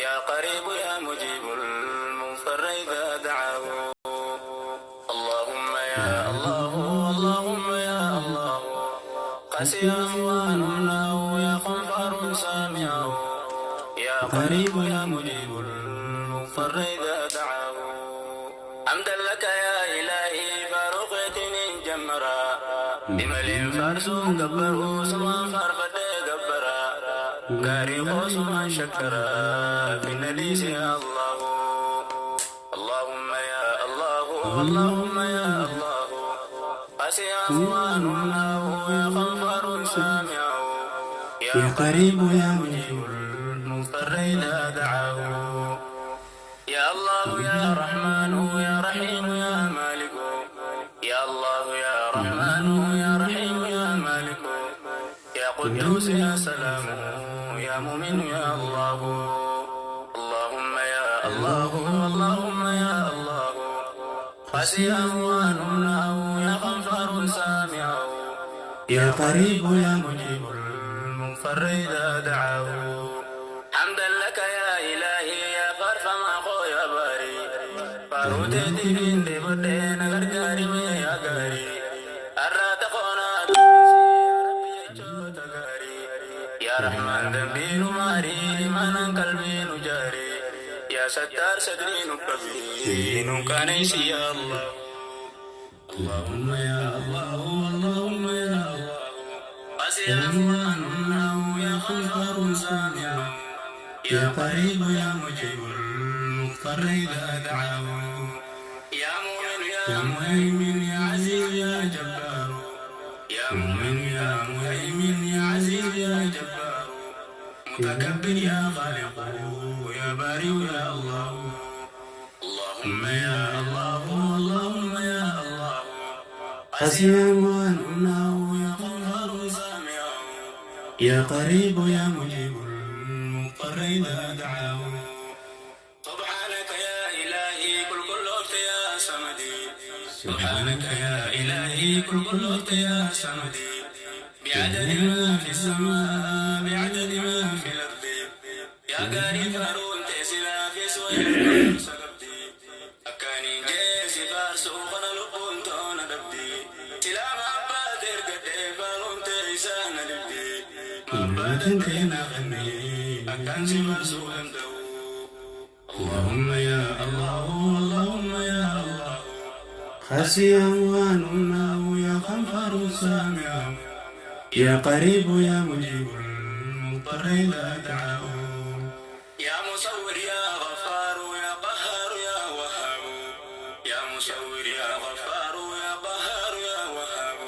يا قريب يا مجيب المضطر إذا دعاه. اللهم يا الله، اللهم يا الله، قسي أموالنا يا غفار سامعه، يا قريب يا مجيب المضطر إذا دعاه. حمدا لك يا إلهي فارقتني جمرا بمل فارس كبره سما فرفت جبرا غاري خصما شكرا في النديس يا الله. اللهم يا الله، اللهم يا الله، قسي أموالنا يا غفار سامعه، يا قريب يا مجيب المضطر إذا دعاه. يا الله يا رحمن يا رحيم يا مالك، يا الله يا رحمن يا رحيم يا مالك، يا قدوس يا سلام يا مؤمن يا الله. اللهم يا الله، اللهم يا الله، قسي أموالنا يا غفار سامع، يا قريب يا مجيب المضطر إذا دعاه. حمدا لك يا إلهي يا فرفما يا باري فاروتي بند بدين غرغاري يا غاري أراتقونا يا رحمن ذنبي نماري من قلبي نجاري يا ستار صدري نكبي نكانيسي يا الله. اللهم يا الله، اللهم يا الله، قسي أموالنا يا غفار سامع، يا قريب يا مجيب المضطر إذا دعاه. يا مؤمن يا مهيمن يا عزيز يا جبار، يا مؤمن يا مهيمن يا عزيز يا جبار، متكبر يا خالق يا بارئ يا الله. اللهم يا الله، اللهم يا الله، قسي أموالنا يا غفار سامع، يا قريب يا مجيب المضطر إذا دعاه. سبحانك يا إلهي كل كل يا صمدي، سبحانك يا إلهي كل كل يا صمدي، بعدد ما في السماء بعدد ما في الأرض، يا قاري فارون تسلا في سوير سقبتي أكاني جيسي فارسو خنا لبون تونا دبدي سلام أبا ترقدي فارون تيسانا دبدي ما باتن غني أكان سفارسو دندو. اللهم يا الله، اللهم يا الله، خسي أموالنا يا غفار سامع، يا قريب يا مجيب المضطر إذا دعاه. يا مصور يا غفار يا قهار يا وهاب، يا مصور يا غفار يا قهار يا وهاب،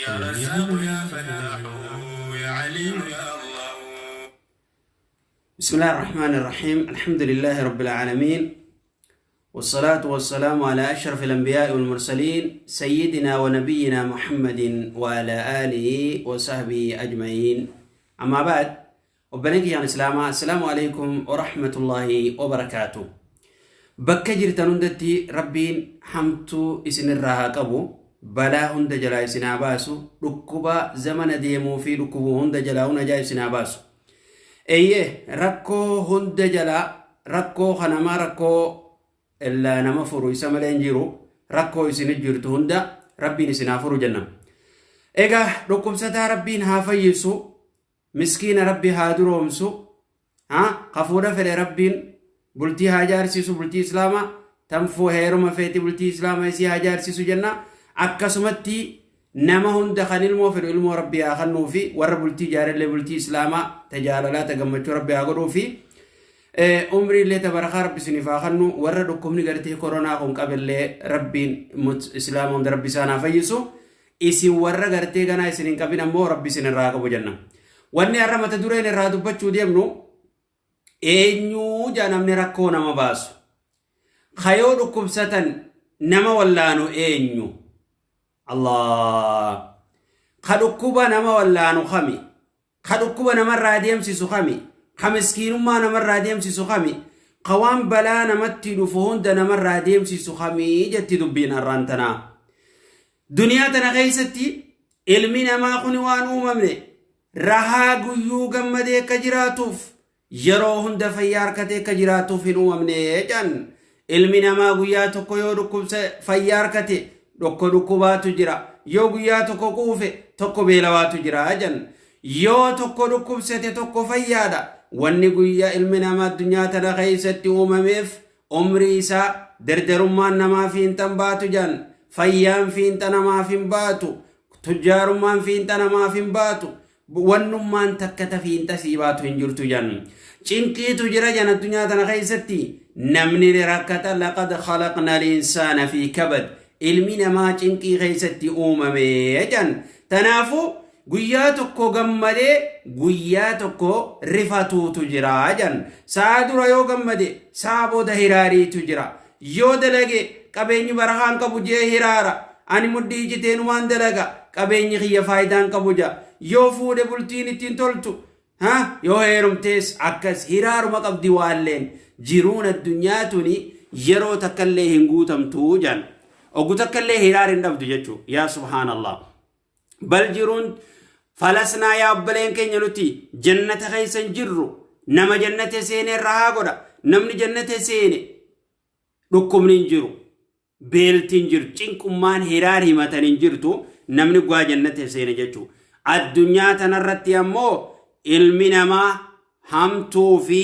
يا رزاق يا فتاح يا عليم يا الله. بسم الله الرحمن الرحيم، الحمد لله رب العالمين، والصلاة والسلام على أشرف الأنبياء والمرسلين، سيدنا ونبينا محمد وعلى آله وصحبه أجمعين. أما بعد، وبنك يا إسلام، السلام عليكم ورحمة الله وبركاته. Bakka jirtan hundatti Rabbiin hamtuu isinirraa haa qabu, balaa hunda jalaa isin haa baasu, dhukkuba zamana deemuu fi dhukkubuu hunda jalaa najaa isin haa baasu. Eeyyee, rakkoo hunda jalaa, rakkoo kanamaa, rakkoo illaa nama furu isa malee hin jiru, rakkoo isin jirtu hunda Rabbiin isin haa furu jenna. Egaa dhukkubsataa Rabbiin haa fayyisu, miskiina Rabbi haa duroomsu, hafuudha fedhe Rabbiin bultii haa jaarsisu, bultii Islaamaa tanfuu heeruma feeti bultii Islaamaa isii haa jaarsisu jenna. Akkasumatti nama hunda kan ilmoo fedhu ilmoo Rabbi haa kennuu fi warra bultii jaarellee bultii Islaamaa tajaalalaa ta gammachuu Rabbi haa godhuu fi umrii illee tabarakaa Rabbi isiniif haa kennu. Warra dhukkubni gartee koronaa kun qabellee Rabbiin Islaama hunda Rabbi isaan haa fayyisu. Isin warra gartee ganaa isin hin qabin ammoo Rabbi isin irraa qabu jenna. Wanni har'a mata dureen irraa dubbachuu deemnu, eenyuu jaa namni rakkoo nama baasu? Kayoo dhukkubsatan nama wallaanu eenyu? Allah! Ka dhukkuba nama wallaanu kami? Ka dhukkuba namarraa deemsisu kami? Ka miskiinummaa namarraa deemsisu kami? Ka waan balaa namatti dhufu hunda namarraa deemsisu kami jetti dubbiin har'aan tanaa. Duniyaa tana keessatti ilmi namaa kun waan uumamne rahaa guyyuu gammadee akka jiraatuuf. Yeroo hunda fayyaa harkatee akka jiraatuuf hin uumamne jedhan. Ilmi namaa guyyaa tokko yoo dhukkubsa fayyaa harkate tokko dhukkubaatu jira. Yoo guyyaa tokko quufe tokko beelawaatu jira jedhan. Yoo tokko dhukkubsate tokko fayyaadha. Wanni guyyaa ilmi namaa addunyaa tana keessatti uumameef umrii isaa dardarummaan namaaf hin baatu jedhan. Fayyaan fiinxa namaaf hin baatu. Tujjaarummaan fiinxa namaaf hin baatu. Wannummaan takka ta fiinxa sii baatu hin jirtu jedhan. Cinqiitu jira jedhan addunyaa tana keessatti. Namni ni rakkata. Laqad khalaqna al-insaana fi kabad. Ilmi namaa cinqii keessatti uumame jedhan. Tanaafuu guyyaa tokko gammadee guyyaa tokko rifatuutu jira jedhan. Sa'a dura yoo gammade sa'a booda hiraariitu jira. Yoo dalage qabeenyi barakaan qabu jee hiraara. Ani muddii ijiteenumaan dalaga, qabeenyi kiyya faayidaan qabu jaa. Yoo fuudhe bultiin ittiin toltu, ha, yoo heerumtees akkas hiraaruma qabdi. Waalleen jiruun addunyaa tuni yeroo takkallee hin guutamtu jedhan. Oggu takkallee hiraar hin dhabdu jechuu. Yaa subhaanallah. Bal jiruun falasnaa, yaa obboleen keenya, nuti jannata keessa hin jirru. Nama jannata seene irra haa godha. Namni jannata seene dhukkubni hin jiru. Beelti hin jirtu. Cinqummaan hiraar himatan hin jirtu. Namni gu'aa jannata seene jechuu. Addunyaa tanarratti ammoo ilmi namaa hamtuu fi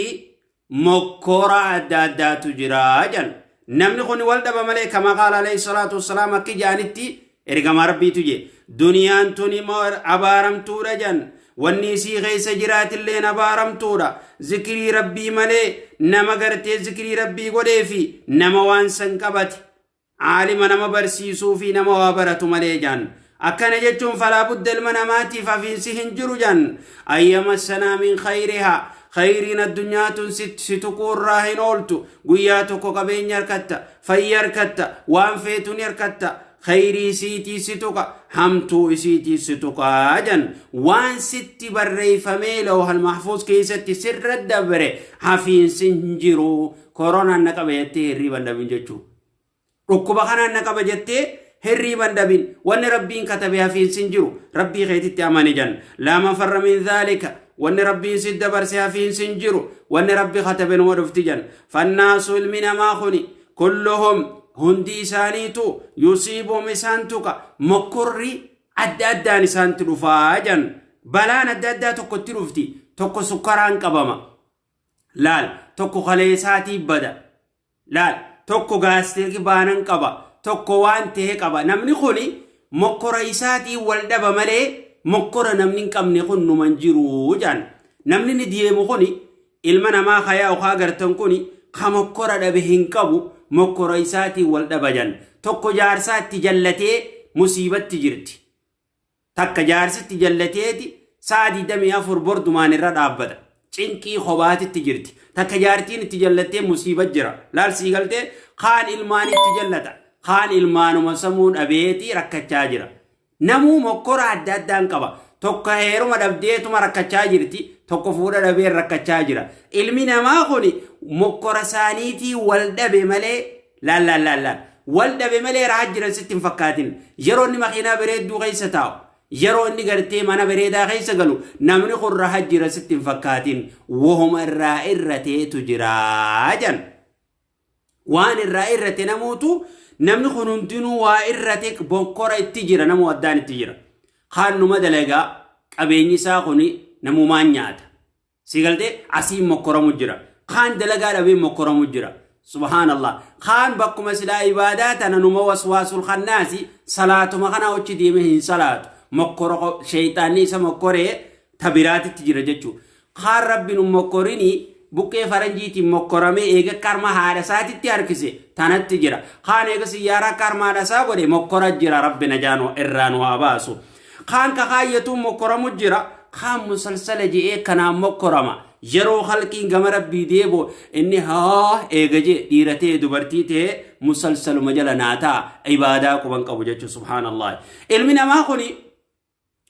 mokkora adda addaatu jira jedhan. Namni kun wal dhaba malee, kama qaala alayhi salaatu wassalaam, akki jedhanitti ergamaa Rabbiitu je. Duniyaan tun abaaramtuudha jedhan. Wanni isii keessa jiraatilleen abaaramtuudha. Zikrii Rabbii malee, nama gartee zikrii Rabbii godhee fi nama waan san qabate, aalima nama barsiisuu fi nama waa baratu malee jedhan. Akkana jechuun falaa budda ilma namaatiif hafiinsi hin jiru jedhan. Ayyama sanaa min khayrihaa, khayriin addunyaa tun si tuquu irraa hin ooltu. Guyyaa tokko qabeenya harkatta, fayya harkatta, waan feetu ni harkatta. Khayrii isiitii si tuqa, hamtuu isiitii si tuqaa jedhan. Waan sitti barreeffamee lawhal mahfuuz keessatti sirra dabre hafiinsi hin jiru. Koronaan na qaba jettee hirriiba hin dhabin jechuudha. Dhukkuba kanaan na qaba jettee hirriiba hin dhabin. Wanni Rabbiin katabe hafiinsi hin jiru. Rabbii keetitti amani jan. Laa mafarra min dhaalika. Wanni Rabbiin si dabarse hafiinsi hin jiru. Wanni Rabbi katabe numa dhufti jan. Fannaasu, ilmi namaa kuni, kulluhum, hundi isaaniitu, yusiibuhum, isaan tuqa, mokkorri adda addaan isaanti dhufaa jan. Balaan adda addaa tokkotti dhufti. Tokko sukkaraan qabama. Laal, tokko kaleessaatii bada. Laal, tokko gaasteeki baanan qaba. Tokko waan ta'e qaba. Namni kuni mokkora isaatiin wal dhaba malee mokkora namni hin qabne kun numan jiru jaan. Namni ni deemu kuni, ilma namaa kayaa okaa gartan kuni, ka mokkora dhabe hin qabu, mokkora isaatiin wal dhaba jan. Tokko jaarsaatti jallatee musiibatti jirti. Takka jaarsitti jallateeti sa'a 24 bordumaan irra dhaabbata. Cinqii kophaatitti jirti. Takka jaartiin itti jallattee musiiba jira. Laal, sii galtee? Kaan ilmaan itti jallata. Kaan ilmaanuma samuu dhabeeti rakkachaa jira. Namuu mokkora adda addaan qaba. Tokko heeruma dhabdeetuma rakkachaa jirti. Tokko fuudha dhabee rakkachaa jira. Ilmi namaa kun mokkora isaaniitii wal dhabe malee, laal laal laal laal, wal dhabe malee rahaa jiran sitti hin fakkaatin. Yeroo inni makiinaa bareedduu keessa taa'u, yeroo inni gartee mana bareedaa keessa galu, namni kun rahaa jira sitti hin fakkaatin. Wahuma irraa irrateetu jira jan. Waan irraa irrate namuutu, namni kun hundinuu waa irrate, bokkora itti jira, namuu addaan itti jira. Kaan numa dalagaa, qabeenyi isaa kun namumaan nyaata. Si galtee? Asiin mokkoramu jira. Kaan dalagaa dhabee mokkoramu jira. Subhaanallah. Kaan bakkuma silaa ibaadaa tana numa waswaasul kannaasi salaatuma kana hojii deemee hin salaatu. Mokkoro sheeyxaanni isa mokkoree tabiraatitti jira jechuudha. Kaan Rabbi nu mokkorini buqqee faranjiitiin mokkoramee eega karma haadha isaatitti harkise tanatti jira. Kaan eega siyyaaraa karma haadha isaa godhe mokkora jira. Rabbi najaa irraa nu haa baasu. Kaan kakaayyatuun mokkoramu jira. Kaan musalsala je'ee kanaan mokkorama. Yeroo halqiin gama Rabbii deebo inni haa eega jee, dhiira ta'e dubartii ta'e, musalsaluma jala naa ta'a, ibaadaa quban qabu jechuudha. Subhaanallah. Ilmi namaa kuni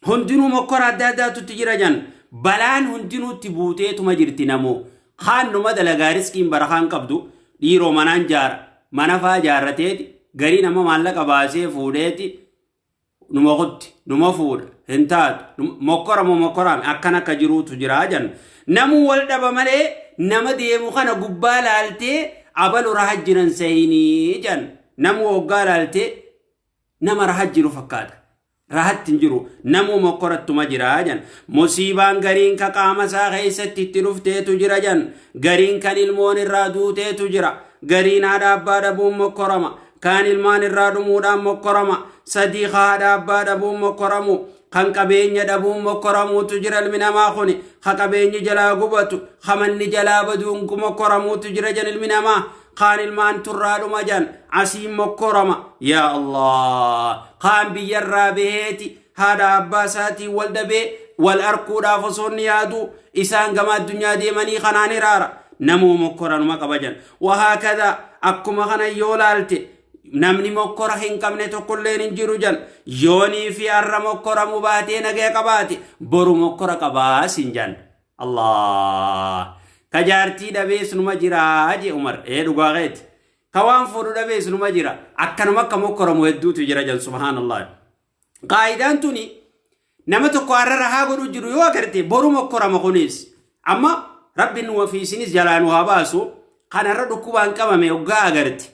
hundinuu mokkora adda addaatu jira jan. Balaan hundinuutti buuteetuma jirti namoo. Kaan numa dalagaa, riskiin barakaan qabdu, dhiiroo manaan jaara. Mana faa jaarrateeti garii nama maallaqa baasee fuudheeti. Numa kutti, numa fuudha, hin taatu, mokkoramu mokkoraame akkana akka jiruutu jira jan. Namuu wal dhaba malee nama deemu kana gubbaa laaltee abalu raha jiran sayinii jan. Namuu hoggaa laaltee nama raha jiru fakkaata. Rahatti hin jiru, namuu mokkorattuma jira jan. Musiibaan gariin ka qaama isaa keessatti itti dhufteetu jira jan. Gariin kan ilmoon irraa duuteetu jira. Gariin haadha abbaa dhabuun mokkorama. Kaan ilmaan irraa dhumuudhaan mokkorama. Sadii ka haadha abbaa dhabuun mokkoramu. Kan qabeenya dhabuun mokkoramuutu jira ilmi namaa kuni. Ka qabeenyi jalaa gubatu, ka manni jalaa baduun mokkoramuutu jira jan ilmi namaa. Kaan ilmaan turraa dhuma jan asiin mokkorama. Yaa Allah! Kaan biyyarraa baheeti haadha abbaa isaatiin wal dhabee wal arkuudhaaf osoo inni yaadu isaan gama addunyaa deemanii kanaan hiraara. Namuu mokkoranuma qaba jan. Wahaakadha akkuma kana yoo laalte namni mokkora hin qabne tokkolleen hin jiru jan. Yoonii fi har'a mokkoramu baatee nagaya qabaate boru mokkora qabaa sin jan. Allah! Ka jaartii dhabees numa jiraa jee Umar. Ee dhugaa keeti. Ka waan fuudhu dhabees numa jira. Akkanuma akka mokkoramu hedduutu jira jan subhaanallah. Qaayidaan tuni nama tokko har'a rahaa godhu jiru yoo agarte boru mokkorama kunis. Amma Rabbi nu fi isinis jalaa nu haa baasu. Kanarra dhukkubaan qabame hoggaa agarte.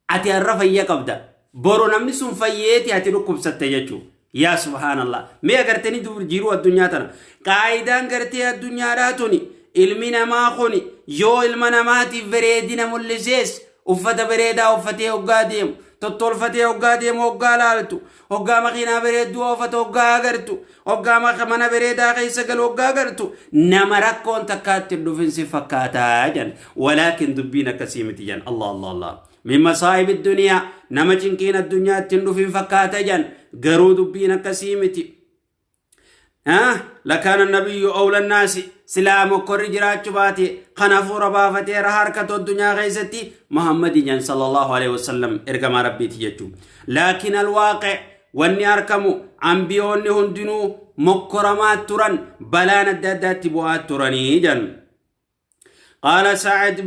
Ati har'a fayya qabda. Boru namni sun fayyeeti ati dhukkubsatte jechuudha. Yaa subhaanallah. Mee agartanii jiruu addunyaa tana. Qaayidaan gartee addunyaadhaa tuni ilmi namaa kuni yoo ilma namaatiif bareedina mul'isees uffata bareedaa uffatee hoggaa deemu, tottolfatee hoggaa deemu hoggaa laaltu, hoggaa makiinaa bareedduu oofatu hoggaa agartu, hoggaa mana bareedaa keessa galu hoggaa agartu, nama rakkoon takkaatti hin dhufin si fakkaataa jedhan. Walaakin dubbiin akkasii miti jedhan. Allah Allah Allah. Min masaa'ib duniyaa nama cinqiin addunyaatti hin dhufin fakkaata jedhan. Garuu dubbiin akkasii miti. Lakaana nabiyyu awla naasi silaa mokkorri jiraachuu baate kan hafuura baafatee raha harkatu addunyaa keessatti Muhammadi jan sallallahu alaihi wasallam ergamaa rabbiiti jechuudha. Laakiin alwaaqe wanni arkamu ambiyoonni hundinuu mokkoramaa turan balaan adda addaatti bu'aa turanii jan. Qaala Sa'id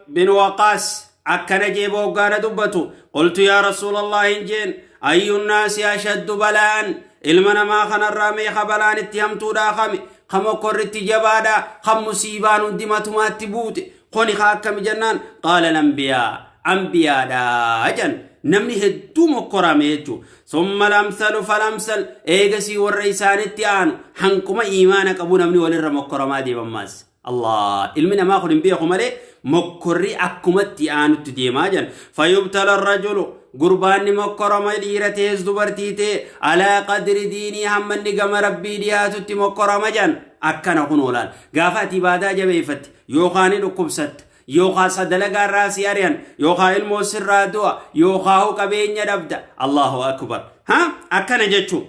bin Waqaas akkana jee booggaana dubbatu qultu yaa Rasuulallah hin jeen ayyun naasi ashaddu balaan ilma namaa kanarraa meeqa balaan itti hamtuudhaa kami ka mokkorritti jabaadha kan musiibaan hundi matumaatti buute kuni ka akkami jennaan qaala lambiyaa ambiyaadha jan namni hedduu mokkorame jechuudha. Summa lamsalu falamsal eegasii warra isaanitti aanu hanquma iimaana qabu namni walirra mokkoramaa deemammaas. Allah ilmi namaa kun hin beeku malee mokkorri akkumatti aanutti deemaa jiran. Fayyubtala rajulu gurbaanni mokkorama dhiira ta'es dubartii ta'e alaa qadri diinii hamma inni gama rabbii dhiyaatutti mokkorama jiran akkana kun oolaan. Gaafa ati ibaadaa jabeeffatte yookaan ni dhukkubsatte yookaan sadalagaa irraa si ari'an yookaan ilmoo sirraa du'a yookaan qabeenya dhabda. Allahu akbar. Ha akkana jechuun.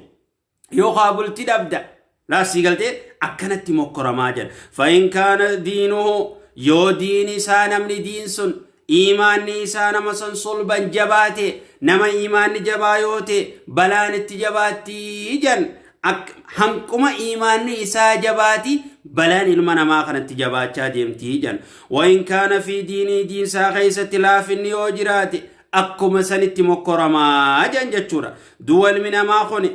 Yookaan bultii dhabda. Laasii galtee akkanatti mokkoramaa jira. Fa'in kaana diinuhu yoo diini isaa namni diin sun iimaanni isaa nama san solban jabaate nama iimaanni jabaa yoo ta'e balaan itti jabaatti jan hanquma iimaanni isaa jabaati balaan ilma namaa kanatti jabaachaa deemti jan. Wa'in kaana fi diinii diinsaa keessatti laafinni yoo jiraate akkuma sanitti mokkoramaa jan jechuudha. Du'a ilmi namaa kuni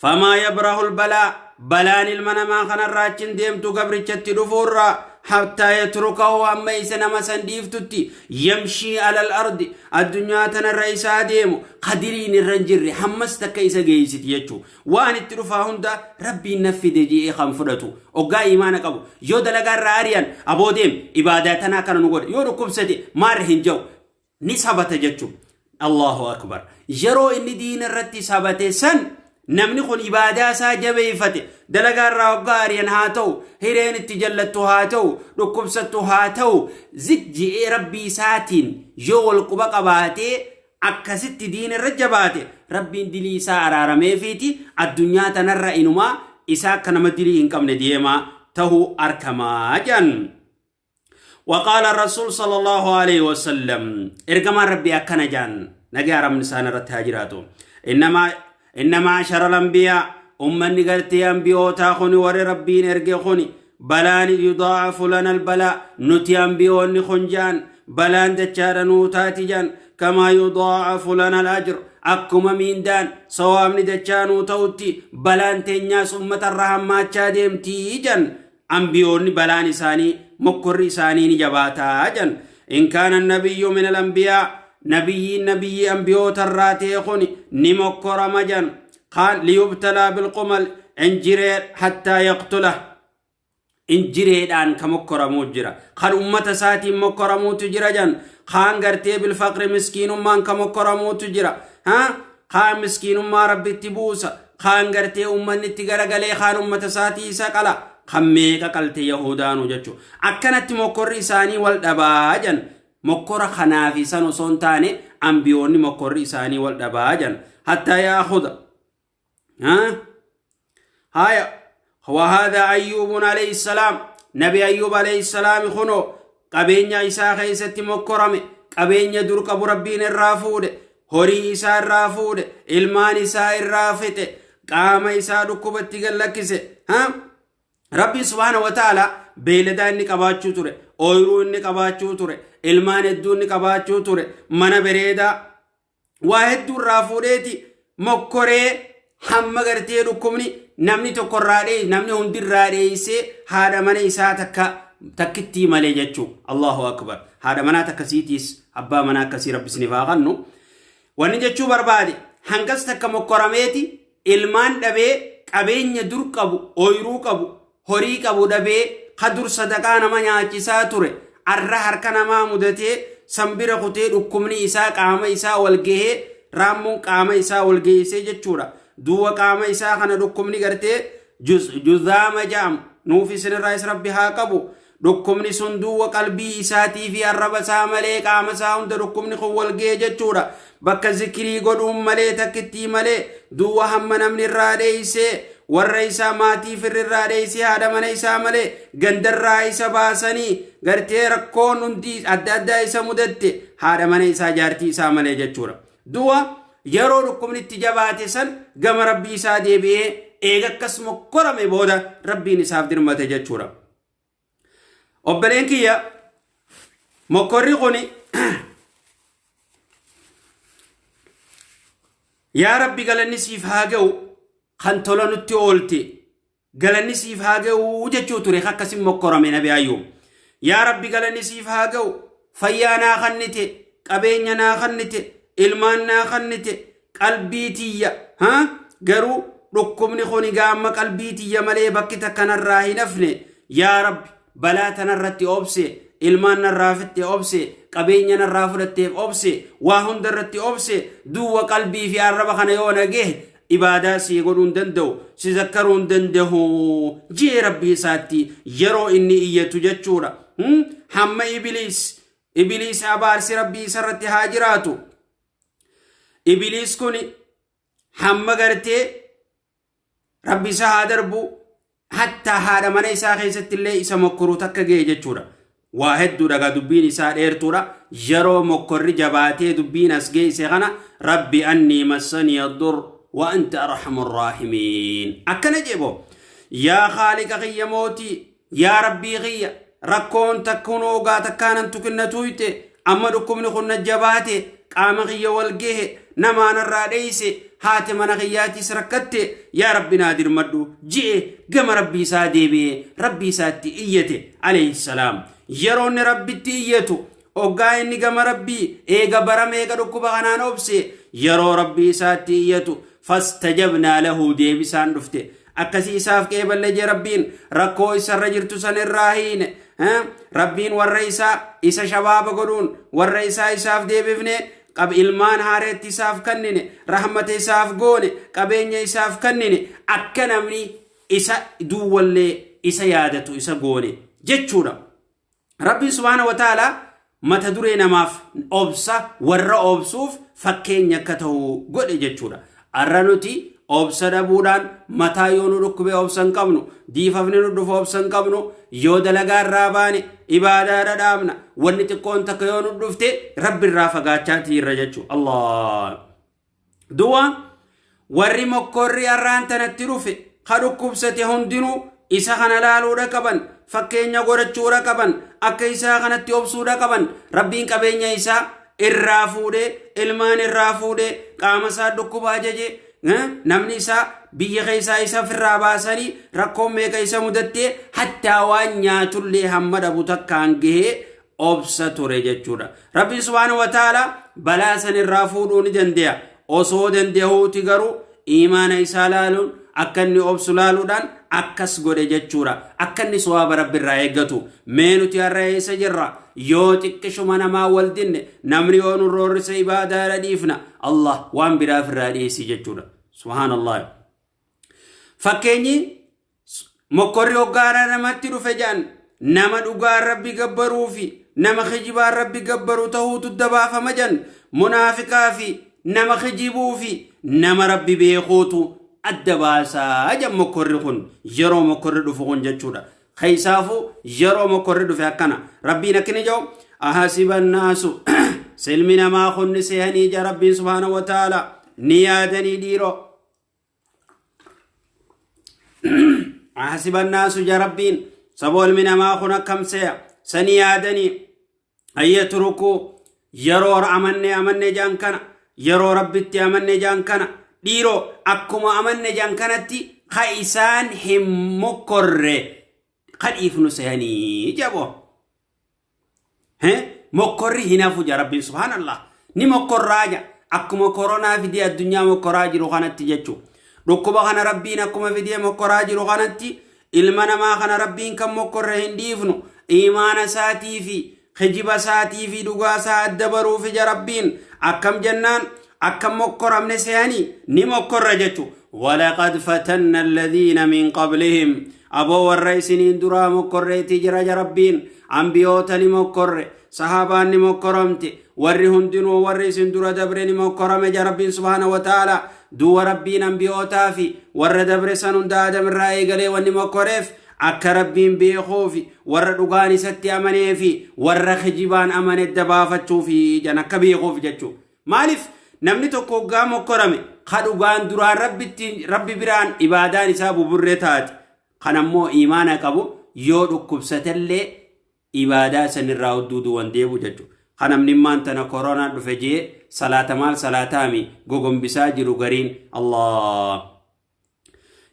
famaa yabrahul balaa balaan ilma namaa kanarraa achiin deemtu gabrichatti dhufuurraa hattaa yatrukahu hamma isa nama san dhiiftutti yamshii alal ardi addunyaa tanarra isaa deemu qadiriin irra hin jirre hammas takka isa geessiti jechuu waan itti dhufaa hunda rabbiin na fide je'ee kan fudhatu oggaa imaana qabu yoo dalagaa irraa ari'an aboo deem ibaadaa tanaa kana nu godhe yoo dhukkubsate maarri hin ja'u ni sabata jechuu. Allahu akbar. Yeroo inni diina irratti sabate san namni kun ibaadaa isaa jabeeffate dalagaa irraa hoggaa ari'an haa ta'u hireen itti jallattu haa ta'u dhukkubsattu haa ta'u zik je'ee rabbii isaatiin yoo wal quba qabaatee akkasitti diina irra jabaate rabbiin dilii isaa araarameefiiti addunyaa tanarra inumaa isaa akka nama dilii hin qabne deemaa ta'uu arkamaa jedhan. وقال الرسول صلى الله عليه وسلم ارجما ربي أكن جان نجا رم نسان رتاجراتو إنما شر الأنبياء أمني قلتي أنبياء تاخوني ور ربين ارجخوني بلان يضاعف لنا البلاء نتي أنبياء نخنجان بلان دجار نوتاتي جان كما يضاعف لنا الأجر. Akkuma miindaan sawaabni dachaa nuu ta'utti balaan teenyaas uummatarra hammaachaa deemtii jan. Ambiyoonni balaan isaanii mokkorri isaanii ni jabaataa jan. In kaana nabiyyu min al-anbiyaa, nabiyyiin nabiyyii ambiyootarraa ta'e kun ni mokkorama jan. Kaan liyubtalaa bilqumal, injiree hattaa yaqtula, injireedhaan ka mokkoramuu jira, kan ummata isaatiin mokkoramuutu jira jan. Kaan gartee bilfaqri, miskiinummaan ka mokkoramuutu jira. Ha, kaan miskiinummaa Rabbitti buusa, kaan gartee ummanni itti garagalee, kaan ummata isaatii isa qala, kan meeqa qalte Yahudaanu jechuu. Akkanatti mokkorri isaanii wal dhabaa jan. Mokkora kanaa fi san osoo hin taane, ambiyoonni mokkorri isaanii wal dhabaa jan. Hattaa yaakuda haya. وهذا أيوب عليه السلام، نبي أيوب عليه السلام خنو qabeenya isaa keessatti mokkorame. Qabeenya dur qabu Rabbiin irraa fuudhe, horii isaa irraa fuudhe, ilmaan isaa irraa fixe, qaama isaa dhukkubatti gallakkise. Rabbiin subhaana wa ta'ala beeyladaa inni qabaachuu ture, ooyiruu inni qabaachuu ture, ilmaan hedduu inni qabaachuu ture, mana bareedaa, waa hedduu irraa fuudheeti mokkoree, hamma gartee dhukkubni namni tokko irraa dheeyse, namni hundi irraa dheeysee, haadha mana isaa takka takkittii malee jechuu. Allahu akbar! Haadha manaa takkasiitiis abbaa manaa akkasii Rabbi isiniif haa kennu. Wanni jechuu barbaade, hangas takka mokkorameeti ilmaan dhabee, qabeenya dur qabu, ooyiruu qabu, horii qabu dhabee, ka dur sadaqaa nama nyaachisaa ture arra harka namaa mudatee, sanbira kutee, dhukkubni isaa qaama isaa wal gahee, raammoon qaama isaa wal geessee jechuudha. Duuba qaama isaa kana dhukkubni gartee juzaama ja'am nuuf isinirraa is Rabbi haa qabu. Dhukkubni sun duwwa qalbii isaatii fi arraba isaa malee qaama isaa hunda dhukkubni kun wal ga'e jechuudha. Bakka zikirii godhuun malee, takkittii malee, duwwa hamma namni irraa dheeysee, warra isaa maatii firri irraa dheeysee, haadha mana isaa malee, gandarraa isa baasanii, gartee rakkoon hundi adda addaa isa mudatte, haadha mana isaa, jaartii isaa malee jechuudha. Du'a yeroo dhukkubni itti jabaate san gama Rabbii isaa deebi'ee, eega akkasuma korame booda Rabbiin isaaf dirmate jechuudha. Obboleen kiyya, mokkorri kun, yaa Rabbi, galanni siif haa ga'u, kan tola nutti oolte galanni siif haa ga'u jechuu ture. Akkasin mokkorame Nabi Ayyuub. Yaa Rabbi, galanni siif haa ga'u, fayyaa naa kannite, qabeenya naa kannite, ilmaan naa kannite, qalbii tiyya ha garuu dhukkubni kun gaamma qalbii tiyya malee bakki takka narraa hin hafne. Yaa Rabbi, balaa tanarratti obse, ilmaan narraa fitte obse, qabeenya narraa fudhatteef obse, waa hunda irratti obse. Duwwa qalbii fi arraba kana yoo nagee ibaadaa sii godhuu hin danda'u, si zakkaruu hin danda'u jee Rabbii isaatti yeroo inni iyyatu jechuudha. Hamma Ibiliis, abaarsi Rabbii isarratti haa jiraatu, Ibiliis kun hamma gartee Rabbi isa haa darbu, hattaa haadha mana isaa keessatti illee isa mokkoruu takka ga'e jechuudha. Waa hedduudha gaa, dubbiin isaa dheertuudha. Yeroo mokkorri jabaatee dubbiin as geesse kana, "Rabbi annii massanii dur wa anta arhamur raahimiin" akkana jeebo. Yaa Khaaliqa kiyya, mootii, yaa Rabbii kiyya, rakkoon takkuun oogaa takkaanan tukinna tuyte, amma dhukkubni kun na jabaate, qaama kiyya wal gahe, namaanarraa dheeyse, haati mana kiyyaatis rakkatte, yaa Rabbi naa dirmadhu ji'e. Gama Rabbii isaa deebi'ee Rabbii isaatti iyyate alayhi salaam. Yeroo inni Rabbitti iyyatu, oggaa inni gama Rabbii eega bara meeqa dhukkuba kanaan obse, yeroo Rabbii isaatti iyyatu, fastajabnaa lahu, deebisaan dhufte. Akkasii isaaf qeeballe jee. Rabbiin rakkoo isarra jirtu san irraa hiine. Rabbiin warra isaa isa shabaaba godhuun warra isaa isaaf deebifne, qab ilmaan haareetti isaaf kennine, rahmata isaaf goone, qabeenya isaaf kennine, akka namni isa duwwallee isa yaadatu isa goone jechuudha. Rabbiin subhaana wa ta'ala mata duree namaaf obsa warra obsuuf fakkeenya akka ta'u godhe jechuudha. Arra nuti obsa dhabuudhaan mataa yoo nu dhukkube obsa hin qabnu, diifafni nu dhufu obsa hin qabnu, yoo dalagaa irraa baane ibaadaa dhadhaabna, wanni xiqqoon takka yoo nu dhufte Rabbi irraa fagaachaa irra jechuudha. Allah. Du'a warri mokkorri har'aan tanatti dhufe, ka dhukkubsate hundinuu isa kana laaluudha qaban, fakkeenya godhachuudha qaban, akka isaa kanatti obsuudha qaban. Rabbiin qabeenya isaa irraa fuudhee, ilmaan irraa fuudhee, qaama isaa dhukkuba ajaje, namni isaa biyya keessaa isa ofirraa baasanii rakkoon meeqa isa mudattee, hattaa waan nyaatullee hamma dhabu takkaan gahee obsa ture jechuudha. Rabbiin subhaanahu wa ta'ala balaa san irraa fuudhuu ni dande'a. Osoo dande'uuti garuu iimaana isaa laaluun, akka inni obsu laaluudhaan akkas godhe jechuudha. Akka inni sawaaba Rabbi irraa eeggatu. Mee nuti har'a eessa jirra? Yoo xiqqishuma namaa wal dinne, namni yoo nu roorrise, ibaadaadha dhiifna. Allah waan biraa ofirraa dhiisi jechuudha. Subhaanallah. Fakkeenyi mokkorri hoggaara namatti dhufe jedhan, nama dhugaan Rabbi gabbaruu fi nama kijibaan Rabbi gabbaru ta'uutu dabaafama jedhan. Munaafiqaa fi nama kijibuu fi nama Rabbi beekuutu adda baasaa jedhan, mokkorri kun yeroo mokkorri dhufu kun jechuudha. Keessaafuu yeroo mokkorri dhufe akkana Rabbiin akkini jedhu: "Ahasiba annaasu", silmi namaa kunni seehanii ija Rabbiin subhaana wa ta'ala ni yaadanii dhiiroo. "Ahasiba annaasu" ja Rabbiin, saboo ilmi namaa kun akkam se'a sani yaadanii, "Ayyatrukuu", yeroo amanne amanne jaan kana, yeroo Rabbitti amanne jaan kana dhiiroo, akkuma amanne jaan kanatti ka isaan hin mokkorre ka dhiifnu sehanii jabo. Mokkorri hin hafu ja Rabbiin subhaanallah. Ni mokkorraa ja, akkuma koronaa fidee addunyaa mokkoraa jiru kanatti jechuu. Dhukkuba kana Rabbiin akkuma fidee mokkoraa jiru kanatti, ilma namaa kana Rabbiin kan mokkorre hin dhiifnu, imaana isaatii fi kijiba isaatii fi dhugaa isaa adda baruuf ija Rabbiin akkam jennaan, akkam mokkoramne sehanii ni mokkorra jechu. "Walaqad fatanna alladhiina min qablihim", aboo warra isiniin duraa mokkorreetii jira ja Rabbiin. Ambiyoota ni mokkorre, sahaabaan ni mokkoramte, warri hundinuu warri isin dura dabre ni mokkorame ja Rabbiin subhaana wa ta'ala. Duuba Rabbiin ambiyootaa fi warra dabre san hunda Aadam irraa eegalee wanni mokkoreef akka Rabbiin beekuufi, warra dhugaan isatti amanee fi warra kijibaan amane dabaafachuufi jan, akka beekuuf jechuu. Maaliif namni tokko hoggaa mokkorame ka dhugaan duraan Rabbitti, Rabbi biraan ibaadaan isaa buburree taate, kan ammoo imaana qabu yoo dhukkubsatellee ibaadaa sanirraa hudduudu wan deebu jechuudha. Kan namni maan tana koronaan dhufe jee salaata maal salaataami gogombisaa jiru gariin Allah.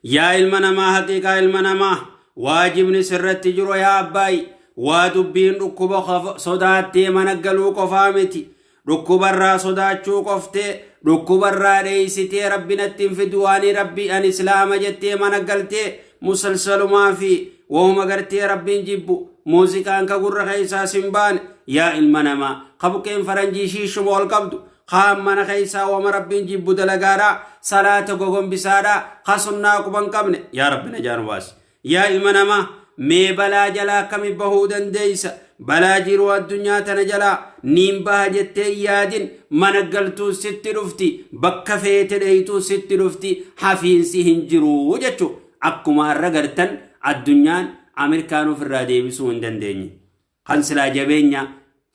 Yaa ilma namaa, haqiiqaa ilma namaa, waajibni sirratti jiru, yaa abbaayi, waa dubbiin dhukkuba sodaattee mana galuu qofaa miti. Dhukkubarraa sodaachuu qoftee, dhukkubarraa dheeysitee, Rabbi natti hin fidu, ani Rabbi ani Islaama jettee mana galtee musalsalumaa fi wahuma gartee Rabbiin jibbu, muuziqaan ka gurra keessaa sin baane, yaa ilma namaa, ka buqqeen faranjii shiishuma ol qabdu kaan mana keessaa wama Rabbiin jibbu dalagaadha, salaata gogombisaadha, ka sunnaa quban qabne, yaa Rabbi najaa nu baasi. Yaa ilma namaa, mee balaa jalaa akkami bahuu dandeeysa? Balaa jiruu addunyaa tana jalaa niin baha jettee hin yaadin. Mana galtuu sitti dhufti, bakka feete dheeytuu sitti dhufti, hafiinsi hin jiru jechuu. Akkuma har'a gartan addunyaan Ameerikaan ofirraa deebisuu hin dandeenye. Kan silaa jabeenya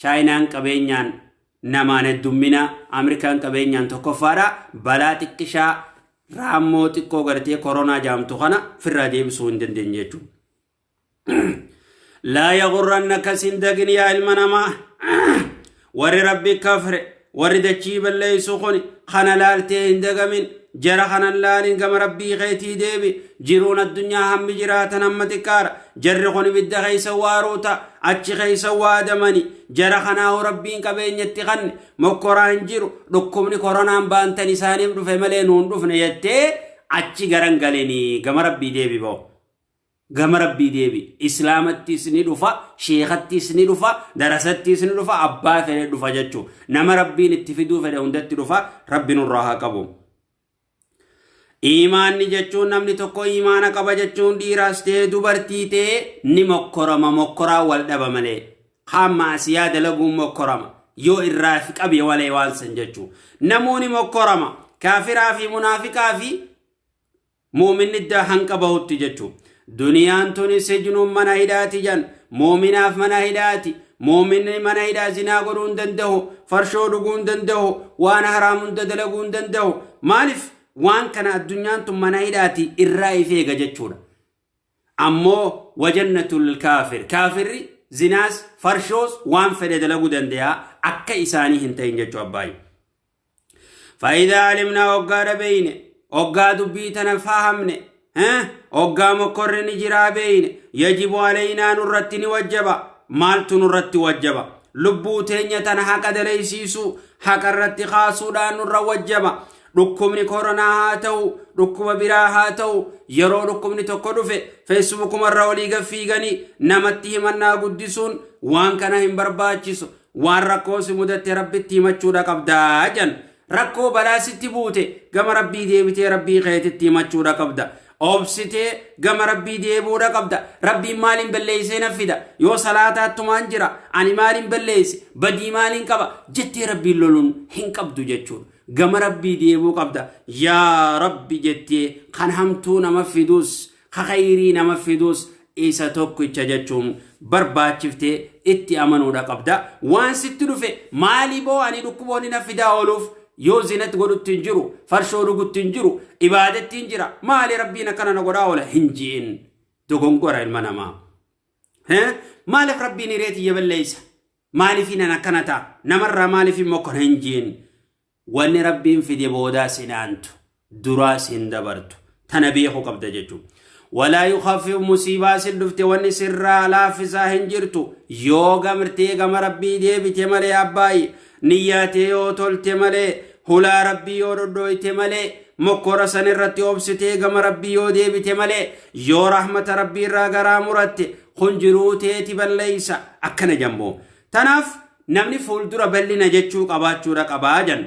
Chaayinaan qabeenyaan namaan heddummina, Ameerikaan qabeenyaan tokkoffaadha, balaa xiqqishaa raammoo xiqqoo gartee koronaa jaamtu kana ofirraa deebisuu hin dandeenye jechuudha. "Laa yagurrannaka", sin dagin yaa ilma namaa. Warri Rabbi kafre, warri dachii balleessu kun kana laaltee hin dagamin. Jara kanan laalin, gama Rabbii keetii deebi. Jiruun addunyaa hammi jiraatan hamma xiqqaadha. Jarri kun ibidda keessa waaruuta, achi keessa waadamani. Jara kanaahu Rabbiin qabeenyatti kanne mokkoraa hin jiru. Dhukkubni koronaan baantan isaaniif dhufe malee nuun dhufne jettee achi garan galinii, gama Rabbii deebi ba'u. Gama Rabbii deebi. Islaamattis ni dhufa, sheekattis ni dhufa, darasattis ni dhufa, abbaa fedhe dhufa jechuu. Nama Rabbiin itti fiduu fedhe hundatti dhufa. Rabbi nurraa haa qabu. Imaanni jechuun, namni tokko imaana qaba jechuun, dhiiraas ta'ee dubartii ta'ee ni mokkorama. Mokkoraa wal dhaba malee kaan maasiyaa dalaguun mokkorama yoo irraa fi qabe walee waan san jechuu. Namoonni mokkorama, kaafiraa fi munaafiqaa fi muuminni iddaa hanqa bahutti jechuu. Duniyaan tuni sijnuun, mana hidhaati jan. Muuminaaf mana hidhaati. Muuminni mana hidhaa zinaa godhuu hin danda'u, farshoo dhuguu hin danda'u, waan haraam hunda dalaguu hin danda'u. Maaliif waan kana? Addunyaan tun mana hidhaati, irraa if eega jechuudha. Ammoo "Wajannatul kaafir", kaafirri Zinaas farshoos waan fedhe dalaguu danda'a akka isaanii hin ta'in jechuu abbaayi. Faayidaa alimnaa hoggaa beeyne, hoggaa dubbii tana fahamne, hoggaa mokkorri ni jiraa beeyne, yajibu alaynaa nurratti ni wajjaba. Maaltu nurratti wajjaba? Lubbuu teenya tana haqa dalaysiisuu, haqa irratti kaasuudhaan nurra wajjaba. Dhukkubni koronaa haa ta'u, dhukkuba biraa haa ta'u, yeroo dhukkubni tokko dhufe feesbuukumarra olii gaffiiganii namatti himannaa guddisuun waan kana hin barbaachisu. Waan rakkoo si mudatte Rabbitti himachuudha qabdaa jan. Rakkoo balaa sitti buute gama Rabbii deebitee Rabbii keetitti himachuudha qabda. Obsitee gama Rabbii deebi'uudha qabda. Rabbiin maaliin balleessee na fida? Yoo salaataattumaan jira, ani maaliin balleesse? Badii maaliin qaba? Jettee Rabbiin loluun hin qabdu jechuudha. Gama Rabbii deebi'uu qabda. Yaa Rabbi jettee kan hamtuu nama fidus, ka khayrii nama fidus isa tokkicha jechuun barbaachiftee itti amanuudha qabda. Waan sitti dhufe maali boo ani dhukkuboonni na fidaa ooluuf yoo zinatti godhutti hin jiru, farshoo dhugutti hin jiru, ibaadatti hin jira. Maali Rabbiin akkana na godhaa oola hin ji'in. Dogongora ilma namaa. Maaliif Rabbiin hiree tiyya balleessa? Maaliif nan akkana ta'a? Namarraa maaliif immoo akkana hin ji'in? Wanni Rabbiin fide boodaas hin aantu, duraas hin dabartu. Tana beekuu qabda jechuudha. Walaa yukhaffif musiibaa sin dhufte wanni sirraa laaffisaa hin jirtu. Yoo gamrtee gama Rabbii deebite malee abbaayi, niyyaatee yoo tolte malee, hulaa Rabbii yoo dhodhooyte malee, mokkora san irratti obsitee gama Rabbii yoo deebite malee, yoo rahmata Rabbii irraa garaa muratte, kun jiruu teeti balleeysa. Akkana jammoo. Tanaaf namni fuuldura bal'ina jechuu qabaachuudha qabaa jan.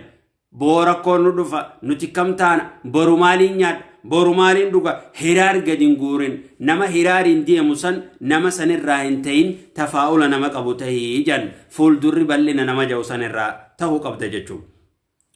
Boo rakkoon nu dhufa, nuti kam taana, boru maaliin nyaadha, boru maaliin dhuga, hiraar gadi hin guurin. Nama hiraariin deemu san nama sanirraa hin ta'in, tafaa'ula nama qabu tahii jan. Fuuldurri bal'ina nama ja'u sanirraa tahuu qabda jechuudha.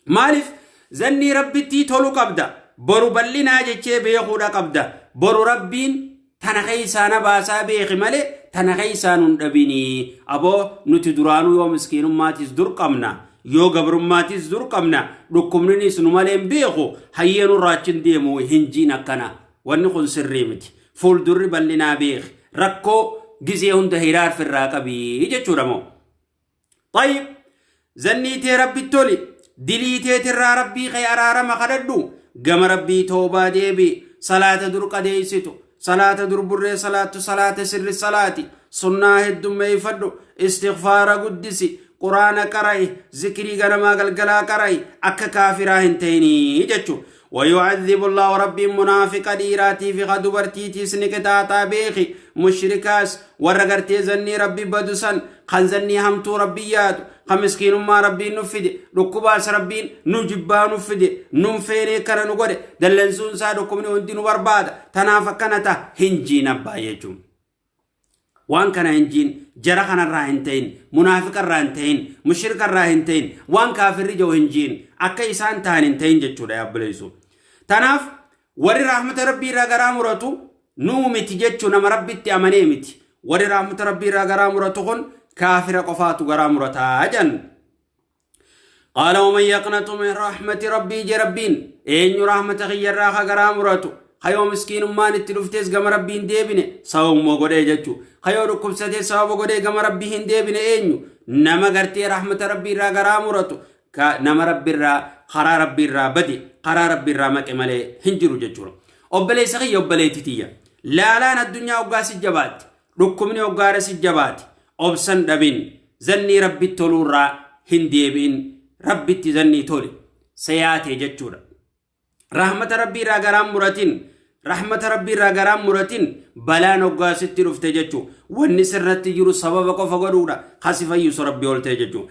Maaliif zannii Rabbittii tolu qabda. Boru bal'inaa jechee beekuudha qabda. Boru Rabbiin tana keessaa na baasaa beeki malee tana keessaa nun dhabinii. Aboo nuti duraanuu yoo miskiinummaatis dur qabna. Yoo gabrummaatis dur qabna. Dhukkubninis nu malee hin beeku. Hayyee nurraa achi hin deemu hin jiin akkana. Wanni kun sirrii miti. Fuuldurri bal'inaa beeki. Rakkoo gizee hunda hiraarfirraa qabii jechuudha moo. Tayyib, zannii tee Rabbitti toli, dilii teetirraa Rabbii kee araarama kadhadhu, gama Rabbii toobaa deebi, salaata dur qadeessitu, salaata dur burree salaattu salaata sirri salaati, sunnaa heddummeeffadhu, istighfaara guddisi, quraana qara'i, zikrii ganamaa galgalaa qara'i, akka kaafiraa hin ta'inii jechuudha. ويعذب الله ربي منافق dhiiraatii fi ka dubartiitiis ni qixaaxaa beeki. Mushrikaas warra gartee zannii Rabbi badu san, kan zannii hamtuu Rabbi yaadu, kan miskiinummaa Rabbiin nu fide, dhukkubaas Rabbiin nu jibbaa nu fide, nun feenee kana nu godhe, dallansuun isaa dhukkubni hundi nu barbaada, tanaaf akkana ta'a hin jiin abbaa jechuun. Waan kana hin jiin, jara kanarraa hin ta'in, munaafiqarraa hin ta'in, mushrikarraa hin ta'in, waan kaafirri jiru hin jiin, akka isaan ta'an hin ta'in jechuudha yaabbileessu. Tanaaf warri rahmata Rabbii irraa garaa muratu nuu miti jechuu nama Rabbitti amanee miti. Warri rahmata Rabbii irraa garaa muratu kun kaafira qofaatu garaa murataa jedhan. Qaala waman yaqnatu min rahmati rabbii je Rabbiin eenyu rahmata kiyyarraa ka garaa muratu, kayoo miskiinummaan itti dhuftes gama Rabbii hin deebine sababuma godhee jechuu, kayoo dhukkubsates sababa godhee gama Rabbii hin deebine, eenyu nama gartee rahmata Rabbii irraa garaa muratu? Nama Rabbi irraa karaa Rabbii irraa bade, karaa Rabbii irraa maqe malee hin jiru jechuudha. Obboleessa kiyya, obboleetti tiyya, laalaan addunyaa hoggaa si jabaatti, dhukkubni hoggaara si jabaate, obsan dhabin, zannii Rabbitti toluurraa hin deebi'in, Rabbitti zannii toli sayaatee jechuudha. Rahmata Rabbii irraa garaan muratin, rahmata Rabbii irraa garaan muratin balaan hoggaa sitti dhufte jechuu, wanni sirratti jiru sababa qofa godhuudha, kasi fayyisu Rabbii ol ta'e jechuu.